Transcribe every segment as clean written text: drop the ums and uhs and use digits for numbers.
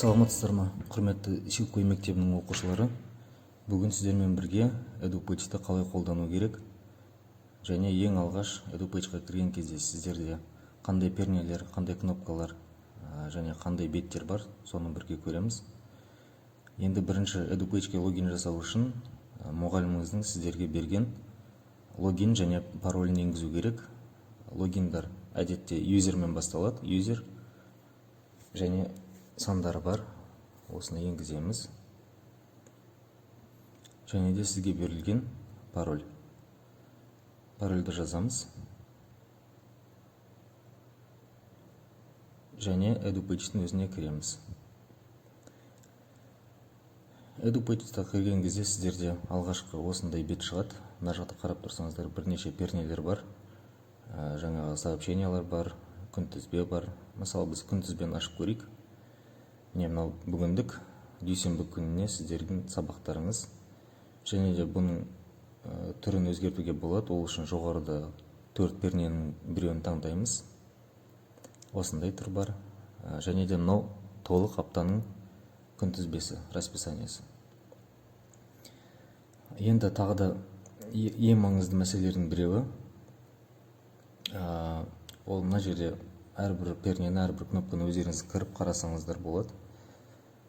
Саламатсыздар ма, құрметті Силкой мектебінің оқушылары! Бүгін сіздермен бірге EduPage-ті қалай қолдану керек және ең алғаш EduPage-ға кірген кезде сіздерде қандай пернелер, қандай кнопкалар және қандай беттер бар, соны бірге көреміз. Енді бірінші EduPage-ке логин жасау үшін мұғаліміңіздің сіздерге берген логин және паролін енгізу керек. Логиндар әдетте юзермен басталады, юзер және сандары бар, осыны енгіземіз. Және де сізге берілген пароль. Парольді жазамыз. Және EduPage-тің өзіне кіреміз. EduPage-ті кірген кезде сіздерде алғашқы осындай бет шығады. Мына жақта қарап тұрсаңыздар, бірнеше пернелер бар. Жаңағы сообщениялар бар, күнтізбе бар. Мысалы, біз күнтізбені ашып көрейік. Міне, мынау бүгіндік дүйсенбі күніне сіздердің сабақтарыңыз. Және де бұның түрін өзгертуге болады. Ол үшін жоғарыда төрт перненің біреуін таңдаймыз. Осындай түр бар. Және де мынау толық аптаның күнтізбесі, расписаниесі. Енді тағы да ең маңызды мәселелердің біреуі, ол мына жерде әрбір пернені, әрбір кнопканы өздеріңіз кіріп қарасаңыздар болады.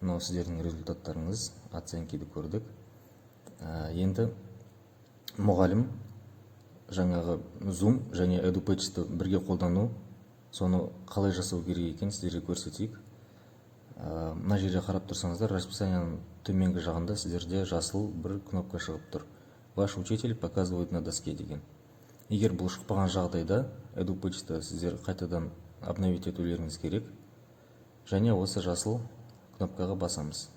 Мынау сіздердің результаттарыңыз, оценкиді көрдік. Енді мұғалім жаңағы Zoom және EduPage-ті бірге қолдану, соны қалай жасау керек екенін сіздерге көрсетейік. Мына жерде қарап тұрсаңыздар, расписанияның төменгі жағында сіздерде жасыл бір кнопка шығып тұр. Ваш учитель показывает на доске деген. Егер бұл шықпаған жағдайда EduPage-ті сіздер қайтадан обновить етулеріңіз керек. Және осы жасыл кнопкаға басамыз.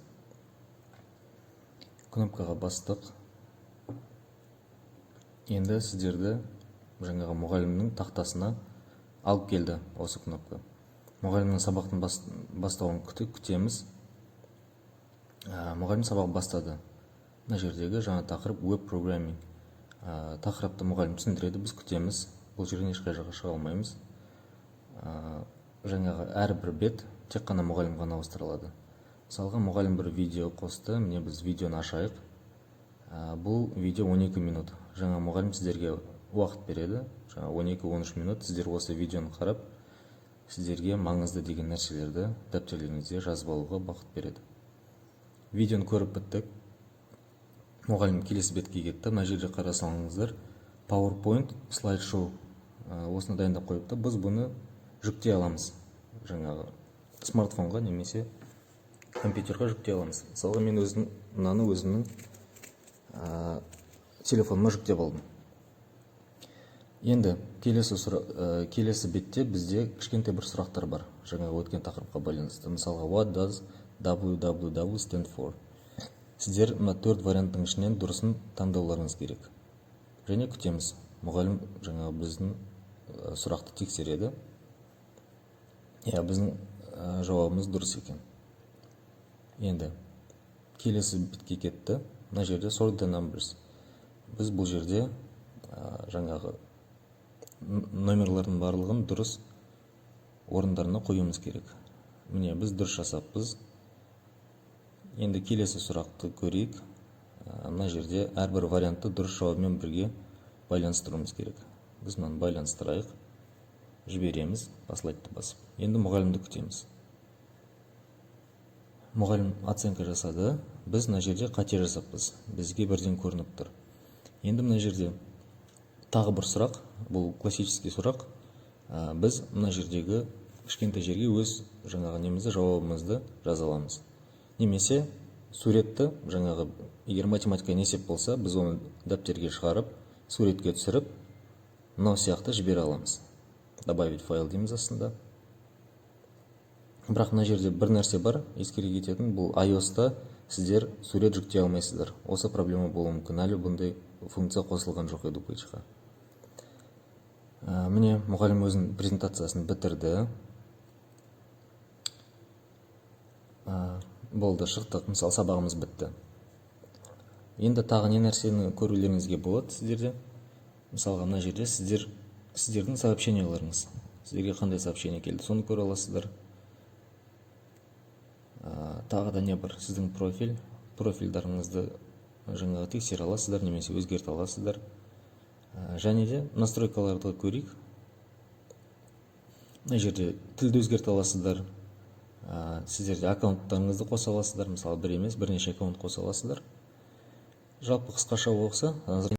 Кнопкаға бастық. Енді сіздерді жаңағы мұғалімнің тақтасына алып келді осы кнопка. Мұғалімнің сабақтың бастауын күтеміз. Мұғалім сабақ бастады. Мына жердегі жаңа тақырып web programming. Тақырыпты мұғалім түсіндіреді, біз күтеміз. Бұл жерден ешқай жаққа шыға алмаймыз. Жаңағы әрбір бет тек қана мұғалім ғана ауыстыра алады. Мысалға, мұғалім бір видео қосты, міне, біз видеоны ашайық. Бұл видео 12 минут. Жаңа мұғалім сіздерге уақыт береді. Жаңа 12-13 минут сіздер осы видеоны қарап, сіздерге маңызды деген нәрселерді дәптерлеріңізде жазып алуға уақыт береді. Видеоны көріп біттік. Мұғалім келесі бетке кетті. Мына жерде қарасаңыздар, PowerPoint слайд-шоу, осыны дайындап қойыпты. Біз бұны жүктей аламыз. Жаңағы смартфонға немесе компьютерға жүктей аламыз. Мысалға, мен өзім мынаны өзімнің телефоныма жүктеп алдым. Енді келесі бетте бізде кішкентай бір сұрақтар бар, жаңағы өткен тақырыпқа байланысты. Мысалға, what does www stand for? Сіздер мына төрт варианттың ішінен дұрысын таңдауларыңыз керек. Және күтеміз. Мұғалім жаңағы біздің сұрақты тексереді. Иә, біздің жауабымыз дұрыс екен. Енді келесі бетке кетті. Мына жерде sort the numbers. Біз бұл жерде жаңағы номерлардың барлығын дұрыс орындарына қоюымыз керек. Міне, біз дұрыс жасаппыз. Енді келесі сұрақты көрейік. Мына жерде әрбір вариантты дұрыс жауабымен бірге байланыстыруымыз керек. Біз мынаны байланыстырайық. Жібереміз, послать басып. Енді мұғалімді күтеміз. Мұғалім оценка жасады. Біз мына жерде қате жасаппыз. Бізге бірден көрініп тұр. Енді мына жерде тағы бір сұрақ, бұл классический сұрақ. Біз мына жердегі кішкентай жерге өз жаңағы немізді, жауабымызды жаза аламыз. Немесе суретті, жаңағы егер математика есеп болса, біз оны дәптерге шығарып, суретке түсіріп, мынау сияқты жібере аламыз. Добавить файл дейміз астында. Бірақ мына жерде бір нәрсе бар, ескере кететін, бұл iOS-та сіздер сурет жүктей алмайсыздар. Осы проблема болуы мүмкін. Әлі бұндай функция қосылған жоқ EduPage-ға. Міне, мұғалім өзінің презентациясын бітірді. Болды, шықтық. Мысалы, сабағымыз бітті. Енді тағы не нәрсені көрулеріңізге болады сіздерде? Мысалға, мына жерде сіздердің сообщенияларыңыз. Сіздерге қандай сообщение келді, соны көре аласыздар. Тағы да не бар? Сіздің профильдарыңызды жаңағы тексере аласыздар немесе өзгерте аласыздар. Және де настройкаларды көрейік. Мына жерде тілді өзгерте аласыздар. Сіздерде аккаунттарыңызды қоса аласыздар, мысалы, бір емес, бірнеше аккаунт қоса аласыздар. Жалпы, қысқаша болса.